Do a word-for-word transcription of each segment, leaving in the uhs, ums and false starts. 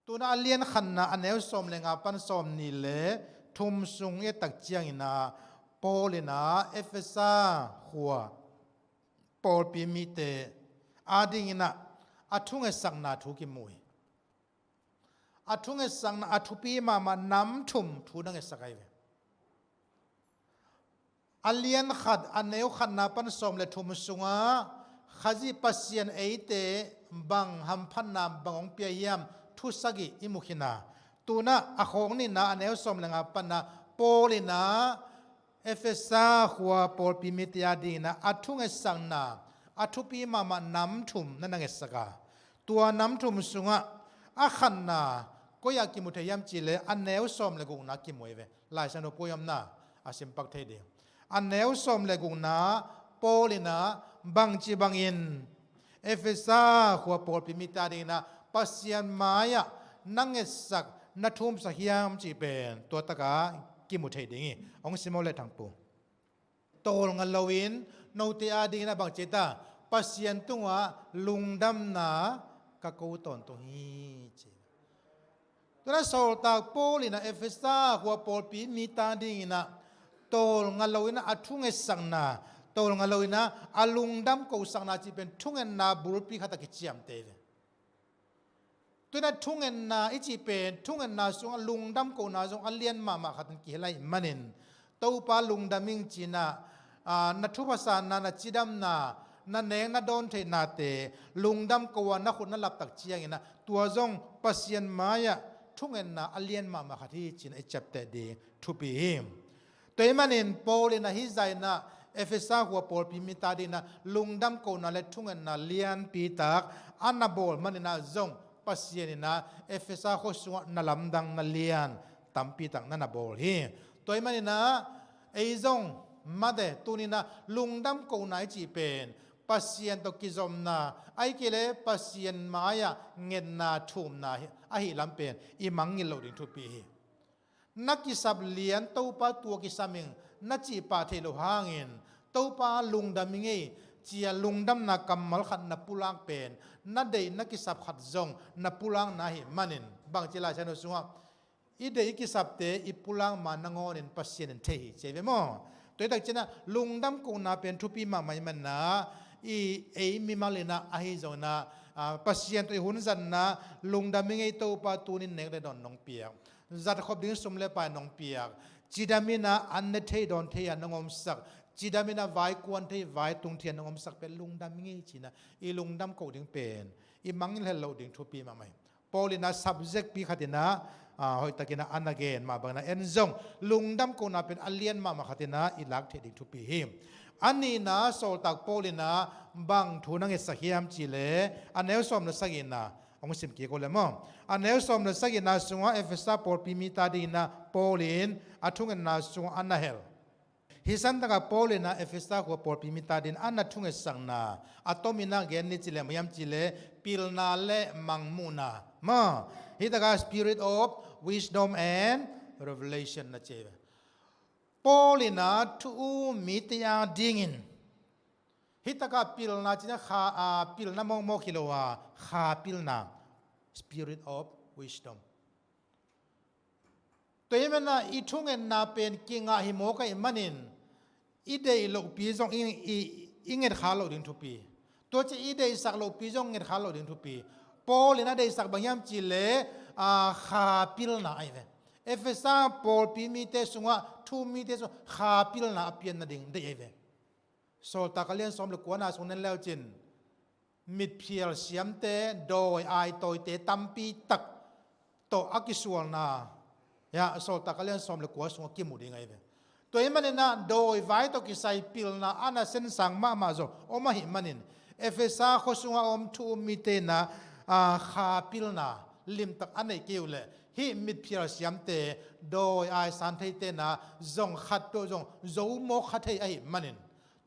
Tuna a lian khatna a neu sawm le nga pan sawm nih le thum sung i et tak ciangin ah Paul in ah Efesa khua pawlpi mite adingin ah a thungetsakna thu kimu hi. A thungetsakna a thupi mahmah nam thum thu na ngetsak ahi ve. A lian khat a neu khatna pan sawm le thum sungah Khazih Pasian eite bang hamphatna bang hong pia hiam thu sagih i mu khin a, tuna a khawng nihna a neu sawm le nga panna Paul in ah Efesa khua pawlpi mite adingin ah a thungetsakna a thupi mahmah nam thum na na ngetsak a, tua nam thum sungah a khatna koi ah kimu thei hiam cih leh a neu sawm le gukna kimu hi ve. Lai Siangtho puai omna a simpak thei ding. A neu sawm le gukna Paul in ah bangci bangin Efesa khua pawlpi mite adingin ah Pasian mai-ah na ngetsak na thumsak hiam cih pen tua takah kimu thei ding hi. Hong sim aw le Thangpu. Tawlnga loin note adingin ah bang ci ta, Pasian tungah lungdamna ka ko tawntung hi ci. Tuna sawltak Paul in ah Efesa khua pawlpi mite adingin ah tawlnga loin ah a thungetsakna, tawlnga loin ah a lungdam kosakna cih pen thungetna bulpi khat a kiciamteh ve. Tuna thungetna i cih pen thungetna sungah lungdam kona zong a lian mahmah khat in kihel ahih manin Topa lungdam ing ci-in ah, aa, na thupha sanna, na cidamna, na nek na dawn theihnate lungdam ko a na khut na laptak ciangin ah tua zong Pasian mai-ah thungetna a lian mahmah khat hi ci-in ah i ciapteh ding thupi hi. Tua ahih manin Paul in ah hih zah in ah Efesa khua pawlpi mite adingin ah lungdam kona le thungetna lianpi tak a na bawl manin ah zong Pasian in ah Efesa khua sungah na lamdang na lian tampi tak na na bawl hi. Tua ahih manin ah ei zong mate tuni-in ah lungdam kona i cih pen Pasian tawh kizopna ahih kei leh Pasian mai-ah ngetna thumna hi, ahih lam pen i mangngilh loh ding thupi hi. Na kisap lian Topa tua kisam ing na cih pah theih loh hangin Topa lungdam ing ei ci-a lungdamna kammal khat na pulak pen na deih na kisap khat zong na pulakna ahih manin bang ci Lai Siangtho sungah i deih i kisapte i pulak ma nangawnin Pasian in thei hi ci ahi ve maw? Tua hi tak ciangin ah lungdam kona pen thupi mahmah ahih manin ah i ei mimal in ah ahi zongin ah, aa, Pasian tawh i hun zatna lungdam ing ei Topa tuni-in nek le dawn nong piak. Zatkhop ding sum le pai nong piak. Cidam in ah an ne thei dawn thei a nong omsak. Cidam in ah vai kuan thei vai tung thei a nong omsak pen lungdam ing ei ci-in ah i lungdam ko ding pen i mangngilh loh ding thupi mahmah hi. Paul in ah subject pi khat in ah, aa, hoihtakin ah a na gen mah bangin ah en zong lungdam kona pen a lian mahmah khat in ah i lak theih ding thupi hi. A nihna sawltak Paul in ah bang thu na ngetsak hiam cih leh a neu sawm le sagihna hong sim kik uh le maw? A neu sawm le sagihna sungah Efesa pawlpi mite adingin ah Paul in a thungetna sungah a na hel. Hih santakah Paul in ah Efesa khua pawlpi mite adingin a na thungetsakna a tomin ah gen ni ci leh maw hiam cih leh pilna le mangmuhna maw? Hih takah spirit of wisdom and revelation na ci hi ve. Paul in ah thu um mite adingin hih takah pilna ci-in ah kha, aa, pilna mawkmawk hi lo a, kha pilna, spirit of wisdom. Tua ahih manin ah i thungetna pen kingah hi mawk ahih manin i deih lohpi zong i, i, i ngetkhak loh ding thupi. Tua ciang i deihsak lohpi zong ngetkhak loh ding thupi. Paul in a deihsak bang hiam cih leh, aa, kha pilna ahi ve. Efesa pawlpi mite sungah, thu mite sungah kha pilna a pian nading deih ahi ve. Sawltak a lian sawm le kuana sung na en le uhcin mitphial siamte, dawi aitawite tampi tak tawh a kisualna, ya, Sawltak a lian sawm le kua sungah kimu ding ahi ve. Tua ahih manin ah dawi vai tawh kisai pilna a na sensang mahmah zaw om ahih manin Efesa khua sungah om thu um mite in ah, aa, kha pilna limtak a neih kei uh leh hih mitphial siamte, dawi aisan theite in ah zong khat peuh zong zo mawk kha thei ahih manin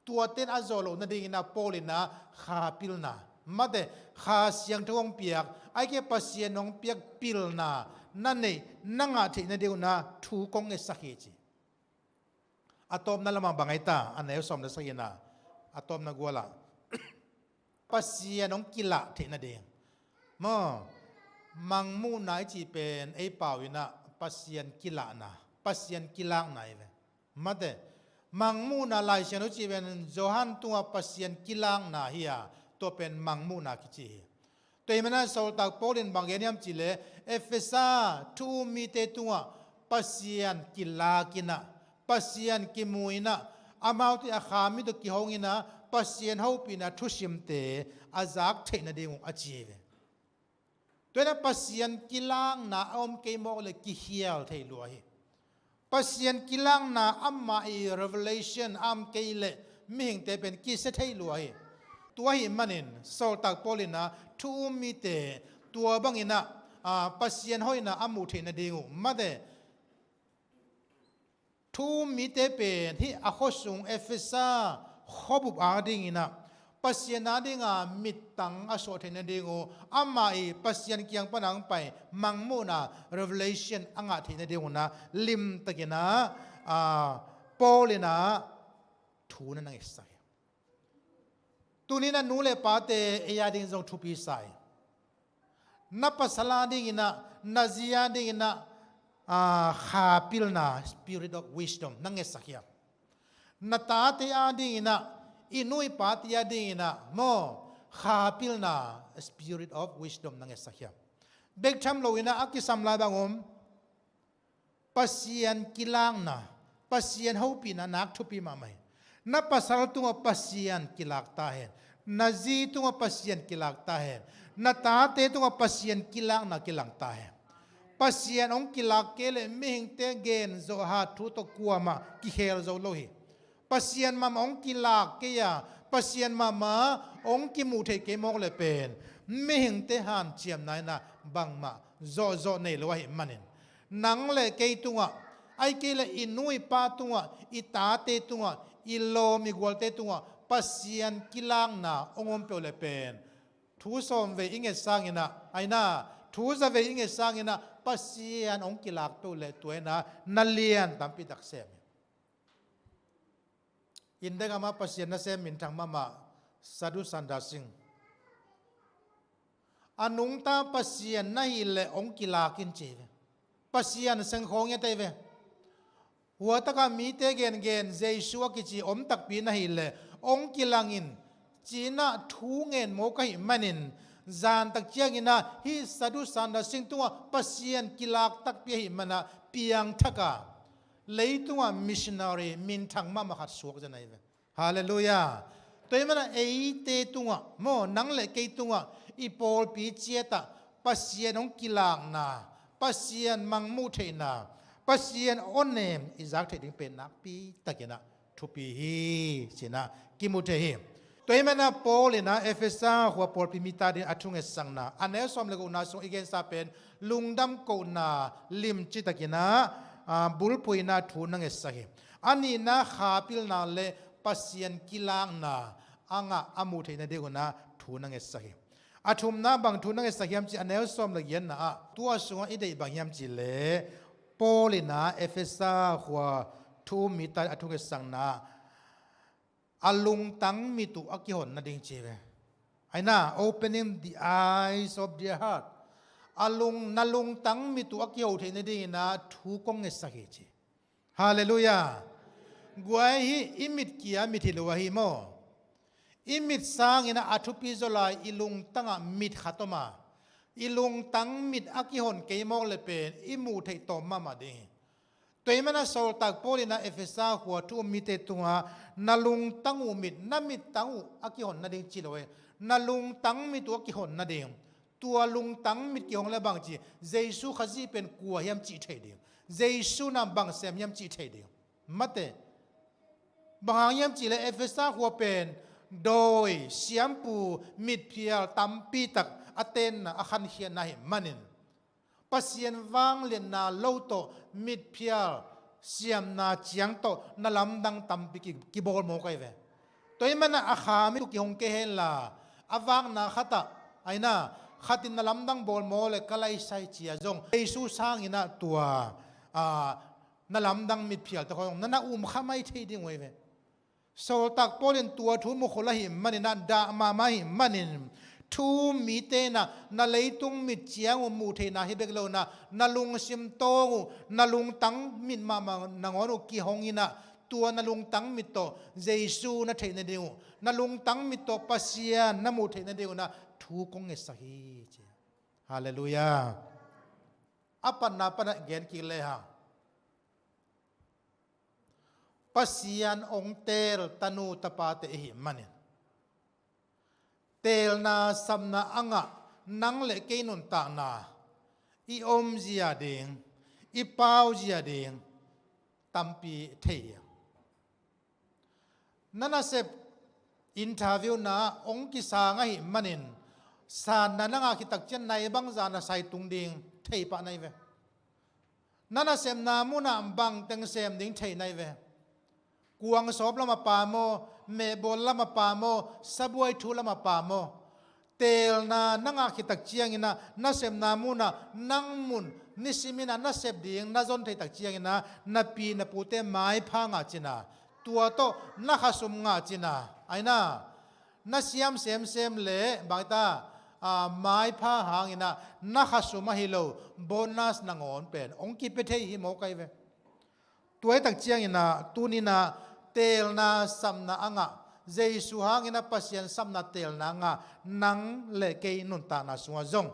tuate in a zawh loh nadingin ah Paul in ah kha pilna, mate, Kha Siangtho hong piak, ahih kei leh Pasian hong piak pilna na neih na ngah theih nading un ah thu kong ngetsak hi ci. A tawpna lamah bang ahi ta, a neu sawm le sagihna, a tawpna gualah Pasian hong kilah theih nading maw? Mangmuhna i cih pen ei pau in ah Pasian kilahna, Pasian kilakna hi ve. Mate, mangmuhna Lai Siangtho i cih pen Johan tungah Pasian kilakna hi a, tua pen mangmuhna kici hi. Tua ahih manin ah Sawltak Paul in bang gen hiam cih leh Efesa thu-um mite tungah Pasian kilak in ah, Pasian kimu in ah, amaute a kha mi tawh kihong in ah Pasian hopihna thusimte a zak theih nading uh a ci hi ve. Tua in ah Pasian kilakna a om kei mawk leh kikhial thei lua hi. Pasian kilakna amah i revelation a om kei leh mihingte pen kisia thei lua hi. Tua ahih manin Sawltak Paul in ah thu-um mite tua bang in ah, aa, Pasian hoihna a muh theih nading uh, mate, thu-um mite pen hih a khuasung Efesa khuabup ading in ah Pasian ading a mittang a suah theih nading uh, amah i Pasian kiang pan a hong pai mangmuhna, revelation a ngah theih nading un ah limtakin ah, aa, Paul in ah thu na na ngetsak hi. Tuni in ah nu le pate ei ading zong thupi sa hi. Na pasal ading in ah, na zi ading in ah, aa, kha pilna, spirit of wisdom na ngetsak hiam? Na tate ading in ah, i nu i pate ading in ah maw, kha pilna, spirit of wisdom na ngetsak hiam? Bek tham lo in ah a kisam lai bang om, Pasian kilakna, Pasian hopihna nak thupi mahmah hi. Na pasal tungah Pasian kilak ta hen. Na zi tungah Pasian kilak ta hen. Na tate tungah Pasian kilakna kilang ta hen. Pasian hong kilak kei leh mihingte gen zawh hat thu tawh kuamah kikhel zo lo hi. Pasian mahmah hong kilak kei a, Pasian mahmah hong kimuh theih kei mawk leh pen mihingte hanciamna in ah bangmah zawhzawh nei lo ahih manin, nang le kei tungah, ahih kei leh i nu i pa tungah, i tate tungah, i lawm i gualte tungah Pasian kilakna hong om peuh leh pen thu sawm vei i nget sangin ah, ahi na, thu za vei i nget sangin ah Pasian hong kilak peuh leh tua in ah na lian tampi tak sem hi. India gam ah Pasian nasem minthang mahmah Sadhu Sundar Singh, a nungta Pasian na hih leh hong kilak in ci hi ve. Pasian sengkhawng ngiat ahi ve. Hua takah mite gengen Jesu a kici om takpi na hih leh hong kilang in, ci-in ah thu ngen mawk ahih manin, zan tak ciangin ah hih Sadhu Sundar Singh tungah Pasian kilak takpi ahih man ah piangthak a, leitungah missionary minthang mahmah khat suak zen ahi ve. Halleluiah. Tua ahih man ah eite tungah maw, nang le kei tungah, i pawlpi ciat ah Pasian hong kilakna, Pasian mangmuh theihna, Pasian awnem i zak theih ding pen nakpi takin ah thupi hi, ci-in ah kimu thei hi. Tua ahih man ah Paul in ah Efesa khua pawlpi mite ading a thungetsakna, a neu sawm le gukna sung i gensa pen lungdam kohna limci takin ah, aa, bulphuhna thu na ngetsak hi. A nihna kha pilna le Pasian kilakna a ngah a muh theih nading un ah thu na ngetsak hi. A thumna bang thu na ngetsak hiam cih a neu sawm le giatna ah, tua sungah i deih bang hiam cih leh Paul in ah Efesa khua thu-um mite a thungetsakna ah a lungtang mit uh a kihon nading ci hi ve. Ahi na, opening the eyes of their heart. A lung, na lungtang mit uh a kiho theih nadingin ah thu kong ngetsak hi ci. Halleluiah. Guai, hih i mit kia mit hi lo ahi maw. I mit sangin ah a thupi zaw lai i lungtangah mit khat om a, i lungtang mit a kihon kei mawk le pen i muh theih tawm mahmah ding hi. Tua ahih man ah Sawltak Paul in ah Efesa khua thu-um mite tungah na lungtang uh mit, na mittang uh a kihon nading ci lo hi. Na lungtang mit uh a kihon nading. Tua lungtang mit kihong le bang ci, Jesu Khazih pen kua hiam cih thei ding, Jesu in ah bang sem hiam cih thei ding. Mate, bang hang hiam cih leh Efesa khua pen dawi, siampu, mitphial tampi tak a tenna, a khankhiatna ahih manin, Pasian vangliatna lo tawh, mitphial siamna ciang tawh na lamdang tampi ki, kibawl mawk ahi ve. Tua ahih man ah a kha mit uh kihong kei hen la, a vakna khat ah, ahi na, khat in na lamdang bawl maw le ka laisai ci-a zong Jesu sangin ah tua, aa, na lamdang mitphial tawh zong na na um kha mai thei ding uh ahi ve. Sawltak Paul in tua thu mukhol ahih manin ah, dah mahmah ahih manin, Thu mite in ah na leitung mit ciang uh muh theihna hi bek lo in ah, na lungsim tawng uh, na lungtang mit mahmah nangawn uh kihong in ah, tua na lungtang mit tawh Jesu na theih nading uh, na lungtang mit tawh Pasian na muh theih nading uh in ah thu kong ngetsak hi, ci. Halleluiah. A patna pan ah gen kik le hang, Pasian hong teel tanu tapate i hih manin, teelna sapna a ngah nang le kei nuntakna i omzia ding, i pauzia ding tampi thei hi. Na nasep interview-na hong kisang ahih manin, sanna na ngah khit tak ciang nai bangzah na sai tung ding thei pah na hi ve. Na nasepna munah bangteng sem ding thei na hi ve. Kuang sawp lam a pa maw, mehbawl lam a pa maw, sabuai thu lam a pa maw, teelna na ngah khit tak ciangin ah, nasepna munah nang mun nisimin ah na sep ding na zon theih tak ciangin ah, na pi na pute maipha ngah cin ah, tua tawh na khasum ngah cin ah, aina, na siam semsem le bangta, a, maipha hangin ah na khasum ahi lo, bonus nangawn pen hong kipia thei hi mawk ahi ve. Tua hi tak ciangin ah, tuni-in ah teelna sapna a ngah, Jesu hangin ah Pasian sapna teelna a ngah nang le kei nuntakna sungah zong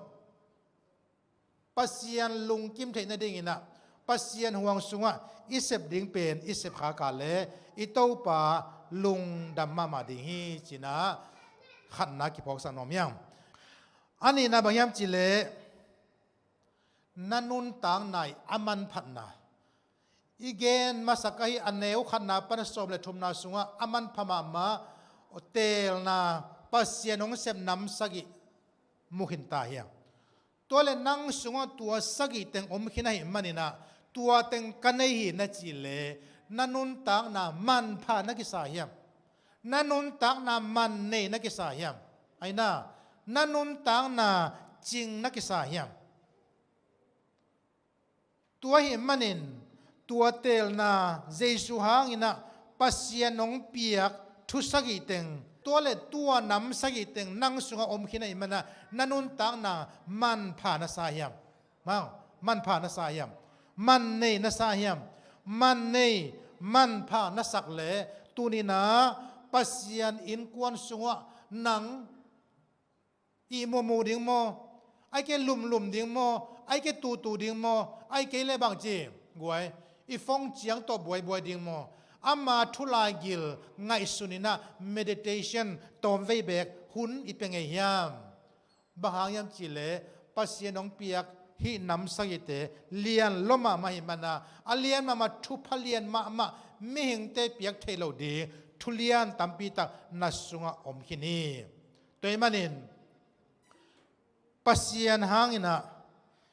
Pasian lungkim theih nadingin ah, Pasian huang sungah i sep ding pen i sep khak a le i Topa lungdam mahmah ding hi, ci-in ah khatna kiphawksak nuam hi hang. A nihna bang hiam cih leh, na nuntakna i a manphatna. I gen masak ahi a neu khatna pan sawm le thumna sungah a manpha mahmah, teelna, Pasian hong sep nam sagih mu khin ta hi hang. Tua le nang sungah tua sagih teng om khin ahih manin ah, tua teng ka nei hi na cih leh, na nuntakna manpha na kisa hiam? Na nuntakna man nei na kisa hiam? Aina, na nuntakna cing na kisa hiam? Tua ahih manin, tua teelna Jesu hangin ah Pasian hong piak thu sagih teng, tua le tua nam sagih teng nang sungah om khin ahih manin ah, na nuntakna manpha na sa hiam? Mau, manpha na sa hiam? Man nei na sa hiam? Man nei, manpha na sak leh, tuni-in ah Pasian innkuan sungah nang ihmu mu ding maw? Ahih kei leh lumlum ding maw? Ahih kei leh tutu ding maw? Ahih kei leh bangci, guai, i phone ciang tawh buaibuai ding maw? Ama thu laigil ngaihsun in ah meditation tawmvei beek hun i pia ngei hiam? Bang hang hiam cih leh Pasian hong piak hih nam sagihte lian lua mahmah ahih manin ah, a lian mahmah, thupha lian mahmah, mihingte piak theih loh ding thu lian tampi tak na sungah om khin hi. Tua ahih manin, Pasian hangin ah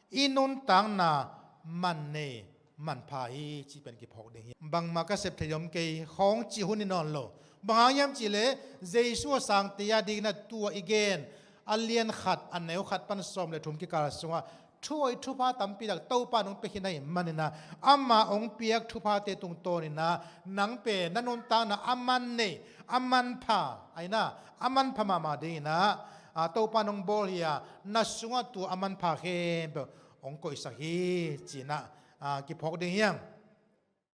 i nuntakna man nei, manpha hi cih pen kiphawk ding hi. Bangmah ka sep thei om kei, khawng cih hun hi nawn lo. Bang hang hiam cih leh, Jesu a sangte a dingin ah tua i gen, a lian khat, a neu khat pan sawm le thum kikal sungah, thu hoih thupha tampi tak Topa in hong pia khin ahih manin ah, ama hong piak thuphate tungtawnin ah, nang pen na nuntakna a man nei, a manpha, aina, a manpha mahmah dingin ah, a, Topa in hong bawl hi a, na sungah tua a manpha khempeuh hong koihsak hi, ci-in ah, a, kiphawk ding hi hang.